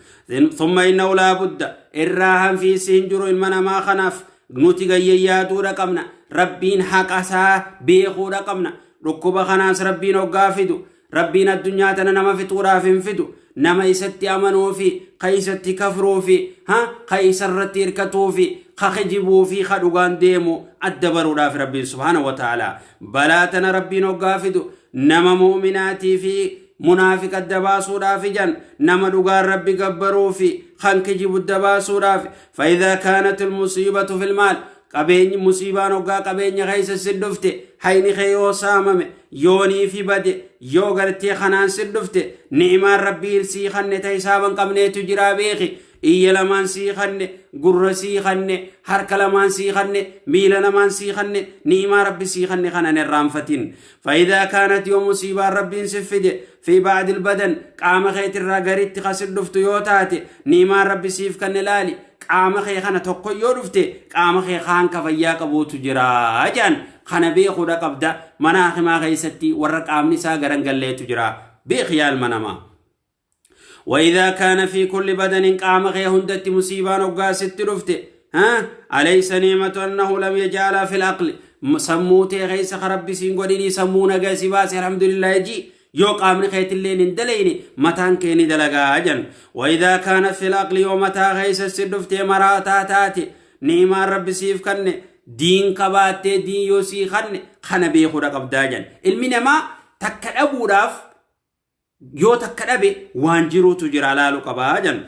Thumma innahu laa budda irraa hanfiisi hin jiru ilma namaa kanaaf nuti gayyayyaatuudha qabna. Rabbiin haqa isaa beekuudha qabna. Dhukkuba kanaas Rabbiin hoggaa fidu, Rabbiin addunyaa tana nama fixuudhaaf hin fidu. Nama isatti amanuu fi ka isatti kafruu fi ka isarratti hirkatuu fi ka kijibuu fi ka dhugaan deemu adda baruudhaaf Rabbiin subhaanahu wa ta'ala balaa tana Rabbiin hoggaa fidu nama mu'minaatii fi munaafiqa adda baasuudhaaf jan, nama dhugaan Rabbi gabbaruu fi kan kijibu adda baasuudhaaf. Fa'idaa kaanat ilmusiibatu filmaal Qabeenyi musiibaan hoggaa qabeenya keessa si dhufte, hayni kee yoo saamame, yoonii fi bade, yoo gartee kanaan si dhufte, ni'imaan Rabbiin sii kanne ta hisaaba hin qabneetu jiraa beeki. Iyya lamaan sii kanne, gurra sii kanne, harka lamaan sii kanne, miila lamaan sii kanne, ni'imaa Rabbi sii kanne kana hin irraanfatin. Fa'idaa kaanat, yoo musiibaan Rabbiin si fide fi ba'dil badan, qaama keetirraa garitti ka si dhuftu yoo taate, ni'imaan Rabbi siif kanne laali. Qaama kee kana tokko yoo dhufte, qaama kee kaan ka fayyaa qabuutu jira jedhan. Kana beekuudha qabda. Mana hakimaa keessatti warra qaamni isaa garan galleetu jira, beeki yaa ilma namaa. وإذا كان في كل بدن، qaama kee hundatti musiibaan hoggaa sitti dhufte، ها أليس نعمة أنه لم يجعل في العقل؟ Sammuu tee keessa ka Rabbi siin godhinii sammuu nagaa si baase, alhamdulillah jii. Yoo qaamni keetilleen hin dalayne, mataan kee ni dalagaa jan. وإذا كانت في العقل، yoo mataa keessa si dhuftee maraataa taate, ni'imaan Rabbi siif kanne diin qabaattee diin yoo sii kanne, kana beekuudha qabdaa jan. Ilmi namaa takka dhabuudhaaf, yoo takka dhabe waan jiruutu jira laalu qabaa jan.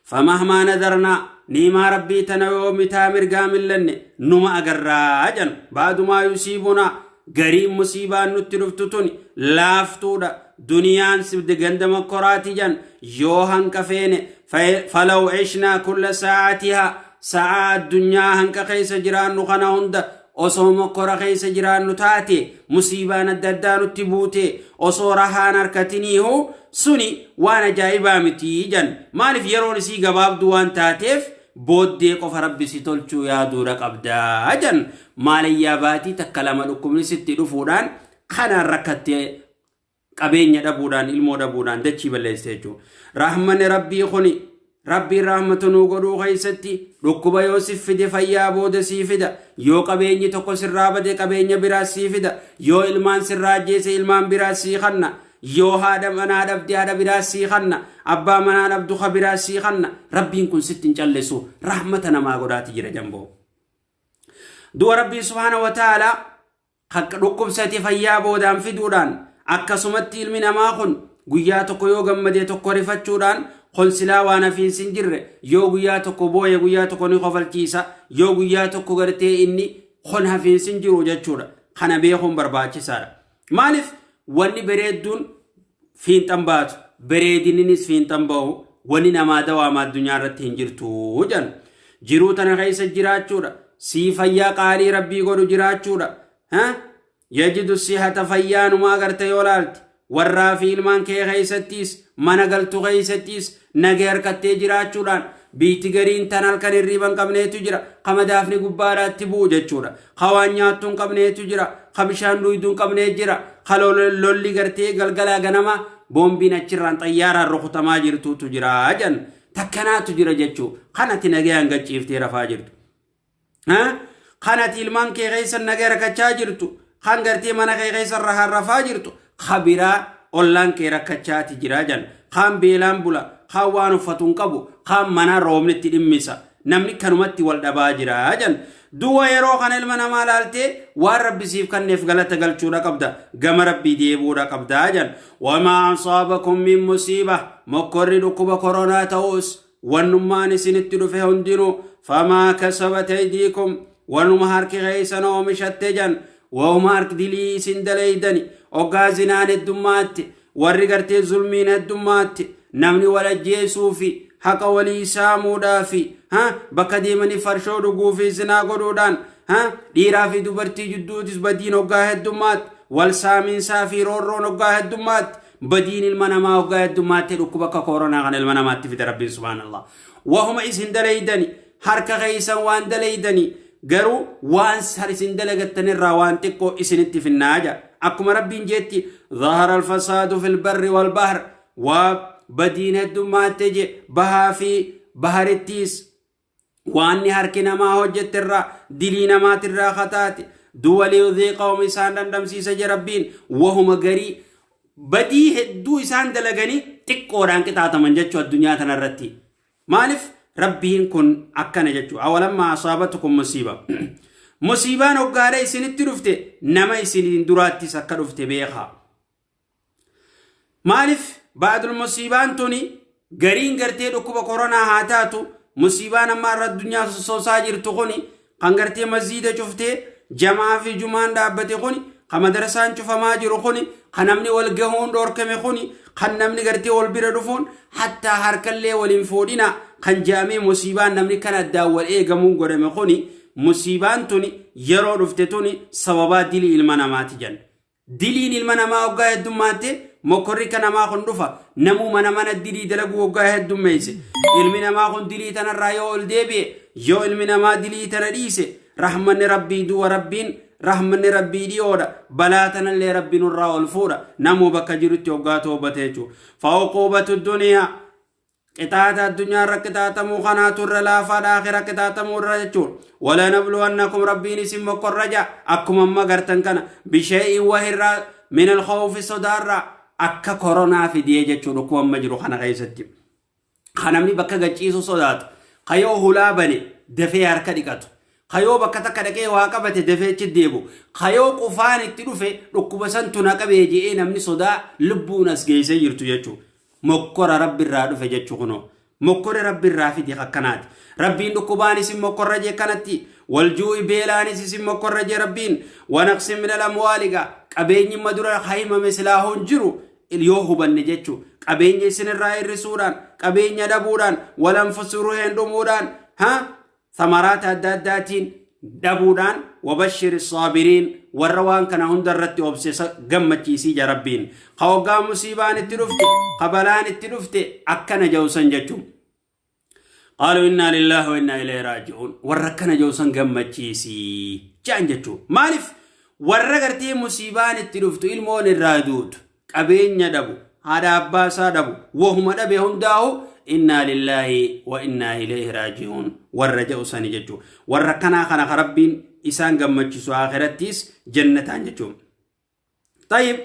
فمهما نظرنا، ni'imaa Rabbii tana yoo mitaa mirgaa millanne, numa agarraa jan. بعض ما يصيبنا، gariin musiibaan nutti dhuftu tuni laaftuudha. Duniyaan ganda makkoraati jan. Yoo hanqa feene, فلو عشنا كل ساعتها، sa'aa addunyaa hanqa keessa jiraannu kana hunda osoo mokkora keessa jiraannu taate, musiibaan adda addaa nutti buute osoo rahaan harkatiniihu, suni waan ajaa'ibaa miti jan. Maaliif? Yeroon isii gabaabduu waan taateef, booddee qofa Rabbi si tolchuu yaaduudha qabdaa jan. Maalayyaa baatii takka lama dhukkubni sitti dhufuudhaan kanaan rakkattee, qabeenya dhabuudhaan, ilmoo dhabuudhaan dachii balleessite jechuudha. Rahmanni Rabbii kuni, Rabbiin rahmata nuu godhuu keessatti, dhukkuba yoo si fide fayyaa booda sii fida. Yoo qabeenyi tokko sirraa bade, qabeenya biraas sii fida. Yoo ilmaan sirraa ajjeese, ilmaan biraas sii kanna. Yoo haadha manaa dhabde, haadha biraas sii kanna. Abbaa manaa dhabdu, ka biraas sii kanna. Rabbiin kun sitti hin callisu, rahmata namaa godhaati jira jamboo. Du'a Rabbii subhaana wa ta'ala dhukkubsate fayyaa boodaan fiduudhaan, akkasumatti ilmi namaa kun guyyaa tokko yoo gammadee tokko rifachuudhaan, konsilaa waan hafiinsi hin jirre. Yoo guyyaa tokko booye, guyyaa tokko ni kofalchiisa. Yoo guyyaa tokko gartee inni kon hafiinsi hin jiru jechuudha. Kana beekuun barbaachisaadha. Maaliif? Wanni bareedduun fiinxan baatu, bareedininis fiinxan bahu, wanni namaa dawaama addunyaa irratti hin jirtu jedhan. Jiruu tana keessa jiraachuudha, sii fayyaa qaalii Rabbii godhu jiraachuudha. يجد الصحة، fayyaanumaa agarte yoo laalte, warraa fi ilmaan kee keessattis, mana galtu keessattis nagee harkattee jiraachuudhaan, biitti gariin tan halkan hirriiba hin qabneetu jira, ka madaafni gubbaadhaatti bu'u jechuudha, ka waan nyaattu hin qabneetu jira, ka bishaan dhuyduu hin qabnee jira, ka lolli gartee galgalaa ganama boombiin achirraan xayyaaraan rukutamaa jirtuutu jira jedhan. Takkanaatu jira jechuu. Kanati nagayaan gacciiftee rafaa jirtu, kanati ilmaan kee keessa nagaya rakkachaa jirtu, kan gartee mana kee keessa rahaan rafaa jirtu, ka biraa ollaan kee rakkachaati jira jan. Kaan beelaan bula, kaan waan uffatu hin qabu, kaan mana roobni itti dhimmisa. Namni kanumatti wal dhabaa jira jan. Du'a yeroo kana ilma namaa laaltee waan Rabbi siif kanneef galata galchuudha qabda, gama Rabbii deebuudha qabda jan. وما أصابكم من مصيبة، mokkorri dhukkuba koronaa ta'us, wannummaan isinitti dhufe hundinuu، فما كسبت أيديكم، wanuma harki keessan oomishatte jan. Wahuma harki dilii isin daleeydani. Oggaa zinaan heddummaatti, warri gartee zulmiin heddummaatti, namni wal ajjeesuu fi haqa walii saamuudhaa fi bakka deemanii farshoo dhuguu fi zinaa godhuudhaan, dhiiraa fi dubartii jidduutis badiin hoggaa heddummaatti, wal saamiinsaa fi roorroon hoggaa heddummaatti, badiin ilma namaa hoggaa heddummaatti, dhukkuba akka koronaa kana ilma namaatti fide Rabbiin subhaanallah. Wahuma isin daleeydani, harka keessan waan daleeydani, garuu waan isin dalagattanirraa waan xiqqoo isinitti finnaa jaa. Akkuma Rabbiin jeetti: ظهر الفساد في البر والبحر، waa badiin heddummaatti je bahaa fi baharittiis, waanni harki namaa hojjetterraa, dilii namaatirraa kataate. Du'a ليذيقهم، isaan dhandhamsiisa je Rabbiin. Wahuma garii badii hedduu isaan dalaganii xiqqoodhaan qixaataman jechuu addunyaa tanarratti. Maaliif Rabbiin kun akkana jechuu? أولما أصابتكم مصيبة، musiibaan hoggaadha isinitti dhufte, nama isiniin duraattis akka dhufte beekaa. Maaliif baadul musiibaan tuni gariin gartee dhukkuba koronaa haa taatu, musiibaan amma irra addunyaa sossoosaa jirtu kuni Kan gartee masjiida cuftee jamaa fi jumaan dhaabbate kuni, kan madarasaan cufamaa jiru kuni, kan namni wal gahuun dhoorkame kuni, kan namni gartee wal bira dhufuun hattaa harkallee waliin fuudhina kan je'amee musiibaan namni kan addaan wal eegamuun godhame kuni, musiibaan tuni yeroo dhufte tuni sababaa dilii ilma namaati jenna. Diliin ilma namaa hoggaa heddummaatte mokkorri ka namaa kun dhufa. Namuu mana mana dilii dalaguu hoggaa heddummeeyse. Ilmi namaa kun dilii tanarraa yoo ol deebi'e, yoo ilmi namaa dilii tana dhiise, rahmanni Rabbii du'a Rabbiin rahmanni Rabbii dhiyoodha. Balaa tanallee Rabbi nurraa ol fuudha. Namuu bakka jirutti hoggaa toobate jechuudha. Fa'uquubatu duniyaa. Qixaaxa addunyaa irra qixaaxamuu kanaatu irra laafaadha aakhira qixaaxamuu irra jechuudha. Wala nabluwannakum Rabbiin isin mokkorra ja'a akkuma amma gartan kana bishee'in wahirraa min alkhawfi sodaarraa akka koronaa fidee jechuudha dhukkuba amma jiru kana keessatti. Ka namni bakka gachiisu sodaatu, ka yoo hulaa bane dafee harka dhiqatu, ka yoo bakka takka dhaqee waa qabate dafee achi deebu, ka yoo qufaan itti dhufe dhukkuba santu na qabee je'ee namni sodaa lubbuun as geessee jirtu jechuudha. Mokkora Rabbi irraa dhufe jechu kunoo. Mokkori Rabbi irraa fide akkanaati. Rabbiin dhukkubaan isin mokkorra jee kanatti. Waljuu'i beelaanis isin mokkorra jee Rabbiin. Wanaqsin minal amwaaliga. Qabeenyi ma dura himame silaa hin jiru yoo hubanne jechu. Qabeenya isin irraa hir'isuudhaan, qabeenya dhabuudhaan, walanfusi ruheen dhumuudhaan, ha? Thamaraata adda addaatiin dhabuudhaan wabashshiri saabiriin warra waan kana hunda irratti obse gammachiisii ja Rabbiin. Ka hoggaa musiibaan itti dhufte, ka balaan itti dhufte akkana jawsan jechuun. Qaaluu innaa lillaahi wa innaa ilayhi raaji'uun. Warra akkana jawsan gammachiisii ja'an jechuun. Maaliif warra gartee musiibaan itti dhuftu ilmoon irraa duutu qabeenya dhabu, haadha abbaa isaa dhabu, wahuma dhabe hundaahu innaa lillaahi wa innaa ilayhi raaji'uun warra jedhu sani jechuudha. Warra kanaa kana ka Rabbiin isaan gammachiisu akhirattiis jannataan jechuudha. Tayyib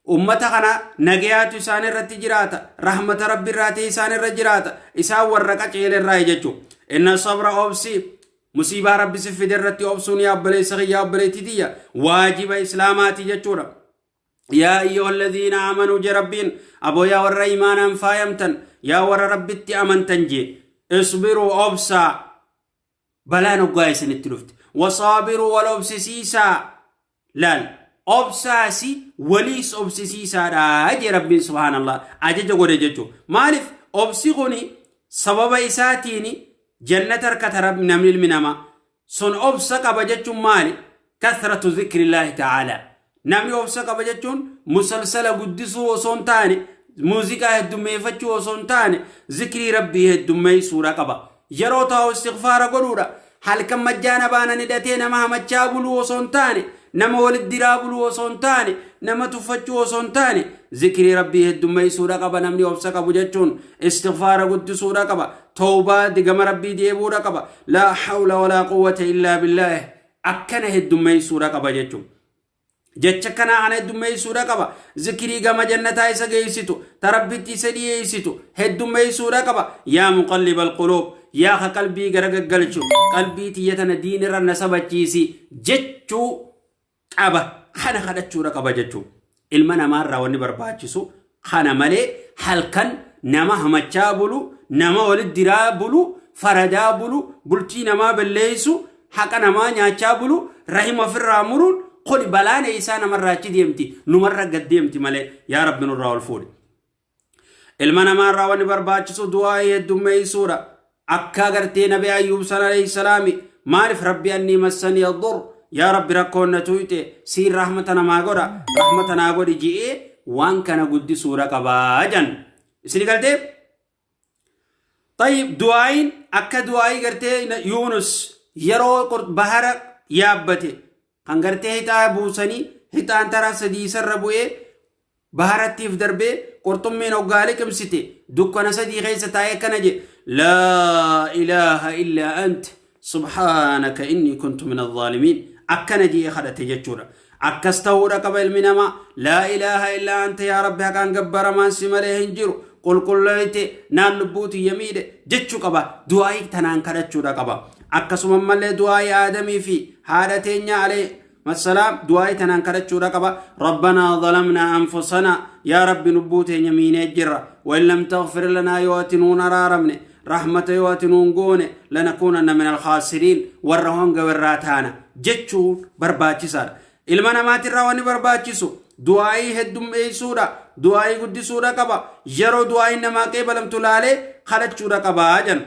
ummata kana nagayaatu isaan irratti jiraata, rahmata Rabbi irraa ta'e isaan irra jiraata, isaan warra qaceele irraa jechuudha. Inna sabra obsi musiibaa Rabbi si fide irratti obsuun yaa obboleessa kiyya obboleettii tiyya waajiba islaamaati jechuudha. Yaa ayyuha alladhiina aamanuu je Rabbiin aboo yaa warra imaanaan faayamtan yaa warra Rabbitti amantan je isbiruu obsaa balaan hoggaa isinitti dhufte wasaabiruu wal obsisiisaa laal obsaasi waliis obsisiisaadha je Rabbiin subhaanallah ajaja godhe jechuu maaliif obsi kuni sababa isaatiin jannata harkata rabbi namni ilmi namaa Sun obsa qaba jechuun maali? Kathratu zikrillaahi ta'aalaa. Namni obsa qaba jechuun musalsala guddisuu osoo hin taane, muuziqaa heddummeeffachuu osoo hin taane, zikrii Rabbii heddummeessuudha qaba. Yeroo taa'u istighfaara godhuudha. Halkan majjaana baanan hidhatee nama hamachaa buluu osoo hin taane, nama walitti diraa buluu osoo hin taane, nama tuffachuu osoo hin taane, zikrii Rabbii heddummeessuudha qaba namni obsa qabu jechuun istighfaara guddisuudha qaba. Tawbaa gama Rabbii deebi'uudha qaba. Laa hawla walaa quwwata illaa billaah. Akkana heddummeessuudha qaba jechuudha. Jecha kanaa kana heddummeessuudha qaba. Zikirii gama jannataa isa geessitu, ta Rabbitti isa dhiyeessitu heddummeessuudha qaba. Yaa muqallib alquluub, yaa ka qalbii gara gaggalchu, qalbii tiyya tana diinirra na sabachiisi jechuu qaba. Kana kadhachuudha qaba jechuudha. Ilma namaarraa wanni barbaachisu kana malee halkan nama hamachaa bulu, nama walitti diraa bulu, faradaa bulu, bultii namaa balleessu, haqa namaa nyaachaa bulu, rahima ofirraa muruun kuni balaan isaa namarraa achi deemti, numarra gad deemti malee yaa Rabbi nurraa ol fuudhi. Ilma namaarraa wanni barbaachisu du'aa'ii heddummeessuudha. Akka gartee Nabi Ayyuub san alayhi salaami maaliif Rabbi annii massanii dur yaa Rabbi rakkoon na tuyxe siin rahmata namaa godha rahmata naa godhi ji'ee waan kana guddisuudha qabaa jan. Isin galtee? Tayyib du'aa'iin akka du'aa'ii gartee Yuunus yeroo bahara yaabbate kan gartee hixaa buusanii hixaan taraa sadii isarra bu'ee baharattiif darbee qurxummiin hoggaa liqimsite dukkana sadii keessa taa'ee akkana jedhe laa ilaaha illaa ant subhaanaka innii kuntu min alzaalimiin akkana jedhee kadhate jechuudha. Akkas ta'uudha qaba ilmi namaa laa ilaaha illaa anta yaa rabbi haqaan gabbaramaan si malee hin jiru qulqulleeyte naan lubbuu tiyya miidhe jechuu qaba du'aa'ii tanaan kadhachuudha qaba. Akkasuma mallee du'aa'ii Aadamii fi haadha teenya alee Massalaam du'aa'ii tanaan kadhachuudha qaba. Rabbanaa zalamnaa anfusanaa yaa Rabbi lubbuu teenya miinee jirra. Wa in lam taghfir lanaa yoo ati nuun araaramne. Rahmata yoo ati nuun goone lanakuunanna min alkhaasiriin, warra honga irraa taana jechuun barbaachisaadha. Ilma namaatirraa wanni barbaachisu du'aayii heddummeessuudha, du'aayii guddisuudha qaba. Yeroo du'aayiin namaa qeebalamtu laalee kadhachuudha qabaa jedhan.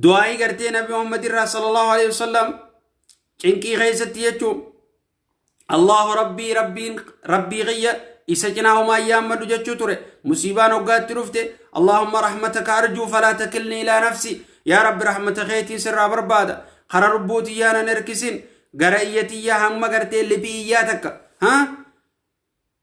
Du'aayii gartee Nabi Muhammad irraa sallallahu alaihi wasallam cinqii keessatti jechuun Allahu rabbii, rabbiin rabbii kiyya, isa cinaa homaa yaammadhu jechuu ture. Musiibaan hoggaatti dhufte, Allahumma rahmataka arjuu falaa takilni ilaa nafsi, yaa rabbi rahmata keetiin sirraa barbaada, kara lubbuu tiyyaa nan erkisin, gara iyya tiyyaa hamma gartee liphii iyyaa takka ha.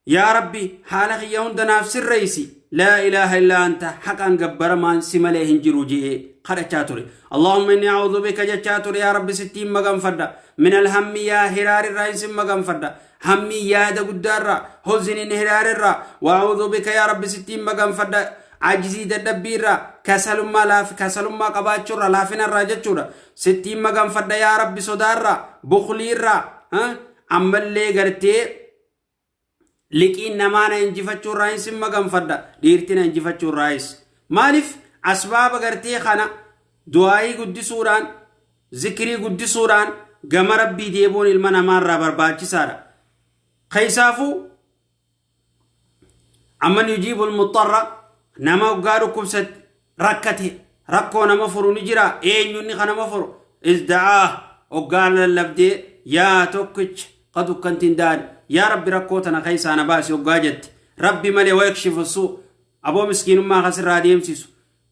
Yaa rabbi, haala kiyya hunda naaf sirreessi, laa ilaaha illaa anta, haqaan gabbaramaan si malee hin jiru je'ee kadhachaa ture. Allahumma inni a'udhu bika jechaa ture, yaa rabbi sittiin maganfadha, min alhammi, yaa hiraarirraa hin sin maganfadha, hammi yaada guddaarraa, huzinin hiraarirraa, wa'udhu bika, yaa rabbi sittiin maganfadha, ajzii dadhabbiirraa, kasalummaa laaf kasalummaa qabaachuurraa, laafinarraa jechuudha. Sittiin maganfadha yaa rabbi sodaarraa, bukliirraa, ammallee gartee liqiin namaa na injifachuurraa hin sin maganfadha, dhiirti na injifachuurraayis. Maaliif asbaaba gartee kana du'aayii guddisuudhaan, zikrii guddisuudhaan gama rabbii deebuun ilma namaarraa barbaachisaadha. Keessaafuu amman yujiibul muxxarra, nama hoggaa dhukkubsate rakkate rakkoo nama furu ni jira. Eenyunni ka nama furu? Izda'aa, hoggaa lallabdee, yaa tokkicha ka dukkanti hin daane, yaa rabbi rakkoo tana keessaa na baasi hoggaa jette, rabbi malee. Wayakshifu suu, aboo miskiinummaa ka sirraa deemsisu,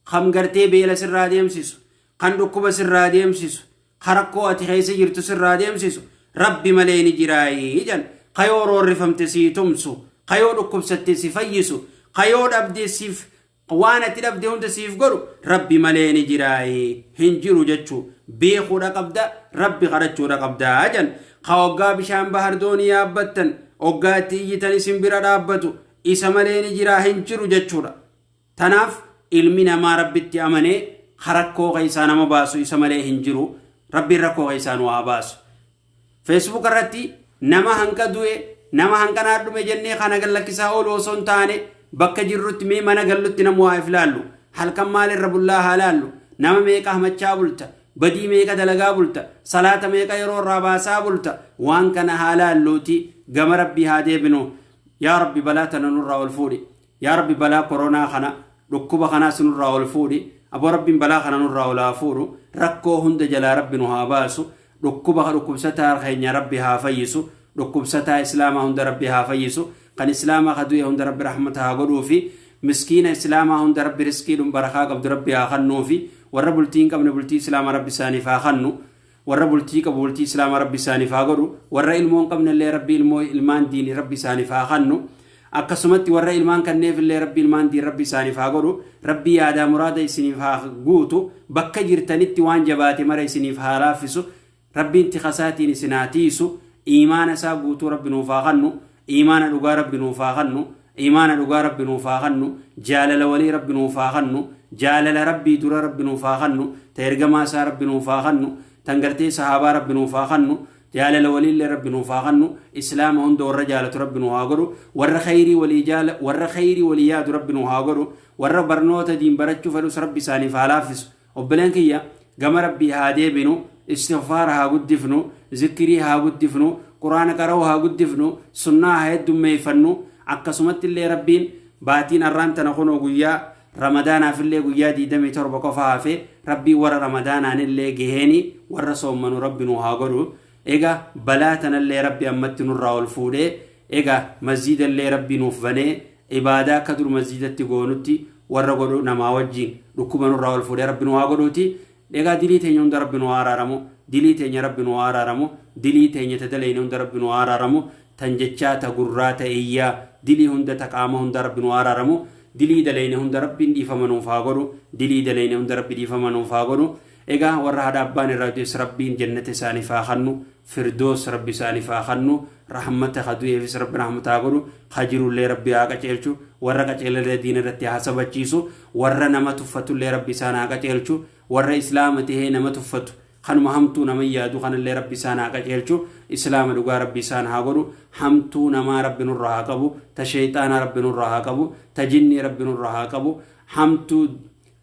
kan gartee beela sirraa deemsisu, kan dhukkuba sirraa deemsisu, ka rakkoo ati keessa jirtu sirraa deemsisu rabbi malee ni jiraayii jedhan. Ka yoo roorrifamte sii tumsu, ka yoo dhukkubsatte si fayyisu, ka yoo dhabde siif waan ati dhabde hunda siif godhu rabbi malee ni jiraayii hin jiru jechuu beekuudha qabda, rabbi kadhachuudha qabda jedhan. Ka hoggaa bishaan bahar doonii yaabbattan, hoggaa itti iyyitan isin bira dhaabbatu isa malee ni jiraa hin jiru jechuudha. Tanaaf ilmi namaa rabbitti amanee rakkoo keessaa nama baasu isa malee hin jiru. Rabbiin rakkoo keessaa nu haa baasu. Facebook irratti nama hanqa du'e, nama hanqanaa dhume jennee kana gallakkisaa oolu osoo hin taane, bakka jirrutti mee mana gallutti namu haa iflaallu. Halkan maalirra bullaa haa laallu. Nama meeqa hamachaa bulta? Badii meeqa dalagaa bulta? Salaata meeqa yeroo irraa baasaa bulta? Waan kana haa laalluuti gama rabbii haa deebinu. Yaa rabbi, balaa tana nurraa ol fuudhi. Yaa rabbi, balaa koronaa kana, dhukkuba kanaas nurraa ol fuudhi. Aboo, rabbiin balaa kana nurraa ol haa fuudhu. Rakkoo hunda jalaa rabbi nu haa baasu. Dhukkuba dhukkubsataa keenya rabbi haa fayyisu. Dhukkubsataa islaamaa hunda rabbi haa fayyisu. Kan islaamaa ka du'e hunda rabbi rahmata haa godhuufi. Miskiina islaamaa hunda rabbi riskiidhum barakaa qabdu rabbi haa kennuufi. Warra bultii hin qabne bultii islaamaa rabbi isaaniif haa kennu. Warra bultii qabu bultii islaamaa rabbi isaaniif haa godhu. Warra ilmoo hin qabne illee rabbi ilmoo ilmaan diini rabbi isaaniif haa kennu. Akkasumatti warra ilmaan kanneef illee rabbi ilmaan diin rabbi isaaniif haa godhu. Rabbi yaadaa muraada isiniif haa guutu. Bakka jirtanitti waan jabaate mara isiniif haa laaffisu. Rabbiin tikasaatiin isin haa tiisu. Iimaana isaa guutuu rabbi nuuf haa kennu. Iimaana dhugaa rabbi nuuf haa kennu. Iimaana dhugaa rabbi nuuf haa kennu. Jaalala walii rabbi nuuf haa kennu. Jaalala rabbii dura rabbi nuuf haa kennu. Ta ergamaa isaa rabbi nuuf haa kennu. Tan gartee sahaabaa rabbi nuuf haa kennu. Jaalala waliillee rabbi nuuf haa kennu. Islaama hunda warra jaalatu rabbi nu haa godhu. Warra khayrii walii jaala, warra khayrii walii yaadu rabbi nu haa godhu. Warra barnoota diin barachuu fedhus rabbi isaaniif haa laaffisu. Obboleen kiyya, gama rabbii haa deebinu. Istighfaara haa guddifnu, zikrii haa guddifnu, quraana qara'uu haa guddifnu, sunnaa haa heddummeeffannu. Akkasumatti illee rabbiin baatiin arraan tana kunoo guyyaa ramadaanaaf illee guyyaa 27 qofa hafe, rabbiin warra ramadaanaan illee gaheeni warra soommanu rabbi nu haa godhu. Egaa balaa tanallee rabbi ammatti nurraa ol fuudhee, egaa masjiida illee rabbi nuuf banee ibaadaa akka dur masjiidatti goonutti warra godhu namaa wajjiin dhukkuba nurraa ol fuudhee rabbi nu haa godhuuti. Egaa dilii teenya hunda rabbi nu haa araaramu. Dilii teenya rabbi nu haa araaramu. Dilii teenya ta dalayne hunda rabbi nu haa araaramu. Tan jechaa, ta gurraa, ta iyyaa, dilii hunda, ta qaama hunda rabbi nu haa araaramu. Dilii dalayne hunda rabbiin dhiifama nuuf haa godhu. Dilii dalayne hunda rabbi dhiifama nuuf haa godhu. Egaa warra haadha abbaan irraa du'es rabbiin jannata isaaniif haa kennu. Firdoos rabbi isaaniif haa kennu. Rahmata ka du'eefis rabbi rahmata haa godhu. Ka jirullee rabbi haa qaceelchu. Warra qaceelallee diina irratti haa sabachiisu. Warra nama tuffatullee rabbi isaan haa qaceelchu. Warra islaama tahee nama tuffatu, kanuma hamtuu nama yaadu kanallee rabbi isaan haa qaceelchu. Islaama dhugaa rabbi isaan haa godhu. Hamtuu namaa rabbi nurraa haa qabu. Ta sheeyxaanaa rabbi nurraa haa qabu. Ta jinnii rabbi nurraa haa qabu. Hamtuu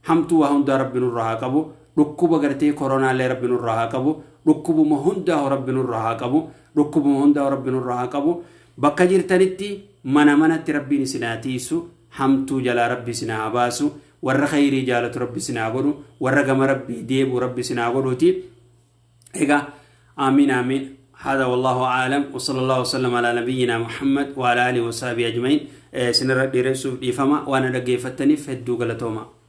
Hamtuu waa hundaa Rabbi nurraa haa qabu. Dhukkuba gartee koronaallee Rabbi nurraa haa qabu. Dhukkubuma hundaa Rabbi nurraa haa qabu. Dhukkubuma hundaa Rabbi nurraa haa qabu. Bakka jirtanitti mana manatti Rabbiin isin haa tiisu. Hamtuu jalaa Rabbi isin haa baasu. Warra khayrii jaalatu Rabbi isin haa godhu. Warra gama Rabbii deebi'u Rabbi isin haa godhuuti. Egaa aamiin aamiin. هذا والله أعلم وصلى الله وسلم على نبينا محمد وعلى آله وصحبه أجمعين. سنرى ديرسوف ديفما وأنا دقيفتني في الدوغلتوما.